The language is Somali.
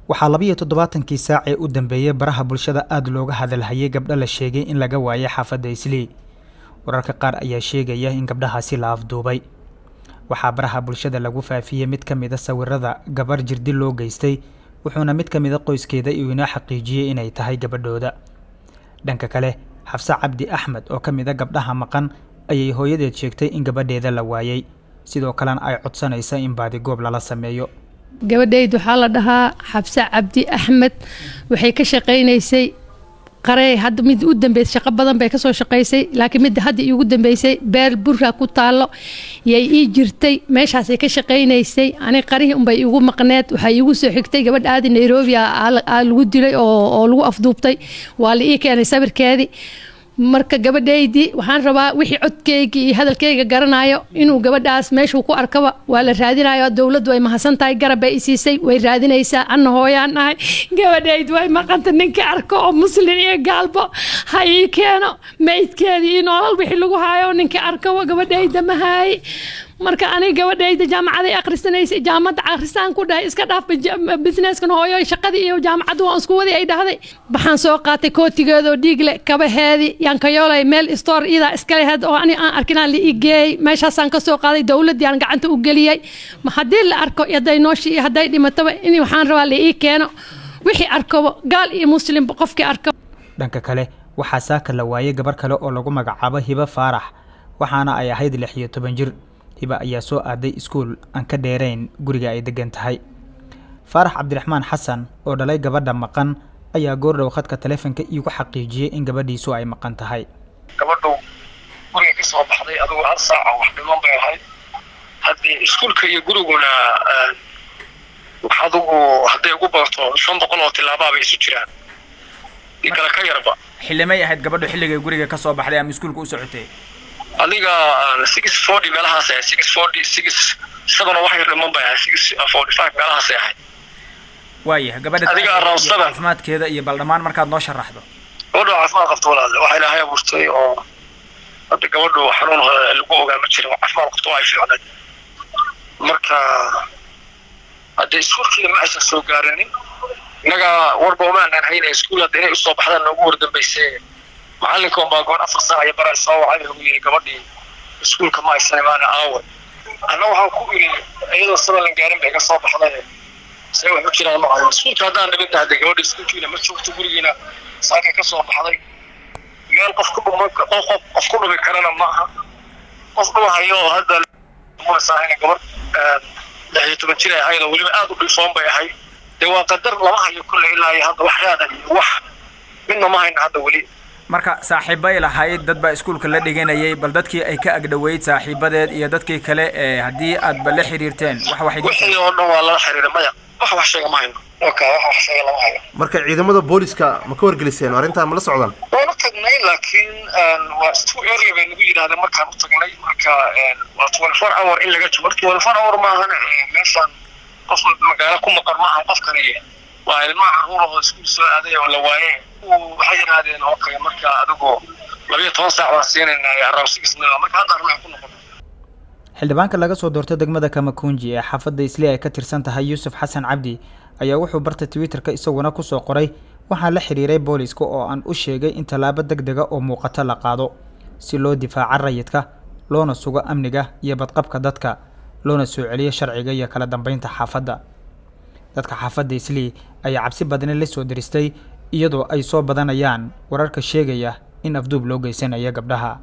Waxaa 72-kii saac ee u dambeeyay baraha bulshada aada looga hadalhayay gabdho la sheegay in laga waayay xaafadda Islii. Wararka qaar ayaa sheegaya in gabdhahaasi la afduubay. Waxaa baraha bulshada lagu faafiyey mid ka mid a sawirada gabar jirdil loo geystay, wuxuuna mid ka mid a qoyskeeda uu inoo xaqiijiyey inay tahay gabadhooda. Dhanka kale, Xafse Cabdi Axmed oo ka mid a gabdhaha maqan ayay hooyadeed sheegtay in gabadheeda la waayay, sidoo kalena ay codsanaysa in baadigoob lala sameeyo. Gabadhayda waxaa la dhahaa Xabse Cabdi Axmed. Waxay ka shaqaynaysay qarey. Hadda mid u dambeysay shaqo badan bay kasoo shaqaysay, laakiin midda hadda iigu dambeysay beer burra ku taallo yay ii jirtay, meeshaasay ka shaqaynaysay. Ani qarihii unbay iigu maqneed. Waxaa iigu soo xigtay gabadh aadi Nairobi aa lagu dilay oo lagu afduubtay. Waa la ii keenay sawirkeedii. Marka gabadhaydii waxaan rabaa wixii codkeyga iyo hadalkeyga garanayo inuu gabadhaas meeshuu ku arkaba waa la raadinayo. Dowladdu way mahadsan tahay, garab bay isiisay, way raadinaysaa. Anna hooyaan nahay, gabadhayd way maqanta. Ninka arko oo Muslin iyo gaalbo ha ii keeno meydkeedii iyo noolal wixii lagu hayo. Ninka arkaba, gabadhayda ma haay. Marka aniga gabadhayda jaamacaday akhrisanaysay. Jaamacadda akhrisaan ku dhahay, iska dhaaf businesskan hooyo, shaqadii iyo jaamacadda waan isku wadi, ay dhahday. Waxaan soo qaatay kootigeedoo dhiigle, kabaheedii yaan kayoolay. Meel store iyadaa iska lehed oo ani aan arkinaan la ii geeyey, meeshaasaan ka soo qaaday. Dowladdii aan gacanta u geliyey. Haddii la arko, hadday nooshi iyo hadday dhimataba, in waxaan rabaa la ii keeno. Wixii arkoba, gaal iyo muslimba, qofkii arko. Dhanka kale, waxaa saaka la waayay gabar kale oo lagu magacaabo Hibo Faarax, waxaana ay ahayd 16 jir. Hiba ayaa soo aaday iskuul aan ka dheerayn guriga ay degan tahay. Faarax Cabdiraxmaan Xasan oo dhalay gabadha maqan ayaa goordhow khadka taleefonka iigu xaqiijiyey in gabadhiisu ay maqan tahay. Gabadhu guriga ka soo baxday adugu hal saaca wax dhiman bay ahayd. Haddii iskuulka iyo guriguna wax adugu hadday ugu badato 500 oo tillaabaa bay isu jiraan i kale ka yarba. Xillimay ahayd gabadhu xilligay guriga ka soo baxday ama iskuulka u socotay? Adiga 6:40 meelahaas ahayd, 6:40, 6 7 oo wax yar dhiman bay ahayd, 6:45 meelahaasay ahayd. Waayahay, gabadha Adiga around iyo 7. caafimaadkeeda iyo bal dhammaan markaad noo sharaxdo. Gabadhu caafimaad qabto walaale, waxa Ilaahay abuurtay oo hadda gabadhu xanuun lagu ogaa ma jirin. Caafimaad qabto, waa ay fiicnayd. Marka haddee iskuulkiina ma aysan soo gaarinin, innaga warba umaanaan hayna. Iskuul hadda inay usoo baxdaan noogu wardambaysay. Macallinka unbaa goor 4 saac iyo baraa soo wacay, wuxuu yidhi gabadhii iskuulka ma aysan imaana, aawe? Anna waxaan ku iri iyadoo 7 lan gaarin bay iga soo baxday, see wax u jiraan macallin? Iskuulka haddaan dhibidna, hadee gabadha iskuulkiina ma joogto, gurigiina saakay ka soo baxday. Meel qof ku dhuma, qof ku dhumi karana ma aha. Qof dhumahayo oo hadda muasahayna gabadh 16 jir ay ahayd oo weliba aad u dhifoon bay ahayd. Dee waa qadar, lama hayo kulle ilaa iyo hadda wax raada iyo wax midna ma hayno hadda weli. Marka saaxiibbay lahayd, dad baa iskuulka la dhiganayay. Bal dadkii ay ka agdhoweyd, saaxiibadeed iyo dadkii kale ee haddii aadba la xiriirteen, wax idin Wixii oo dhan waa lala xiriiray. Maya, wax wax sheega ma hayno. Waka wax wax sheega lama hayo. Marka ciidamada booliska ma ka wargeliseen arrintan? Ma la socdaan? Waan u tagnay, laakiin waa too early bay nagu yidhahdeen markaan u tagnay. Marka waa 24 hour in laga joogo. 24 hour maahan meeshaan, qof magaalo ku maqan maahan qofkani, waa ilmaha carruur oo iskuul soo aaday oo la waaye. Waxay yidhahdeen okay, marka adigu 12 saac baan siinaynaa, around 6. Marka hadda arrin ku noqon. Xildhibaanka laga soo doortay degmada Kamakunji ee xaafadda Isli ay ka tirsan tahay, Yuusuf Xasan Cabdi, ayaa wuxuu barta Twitterka isaguna kusoo qoray: "Waxaan la xiriiray booliska oo aan u sheegay in tallaabo deg dega oo muuqata la qaado si loo difaaca rayidka, loona sugo amniga iyo badqabka dadka, loona soo celiyo sharciga iyo kala dambeynta xaafadda." Dadka xaafadda Islii ayaa cabsi badani la soo diristay, iyadoo ay soo badanayaan wararka sheegaya in afduub loo geysanayo gabdhaha.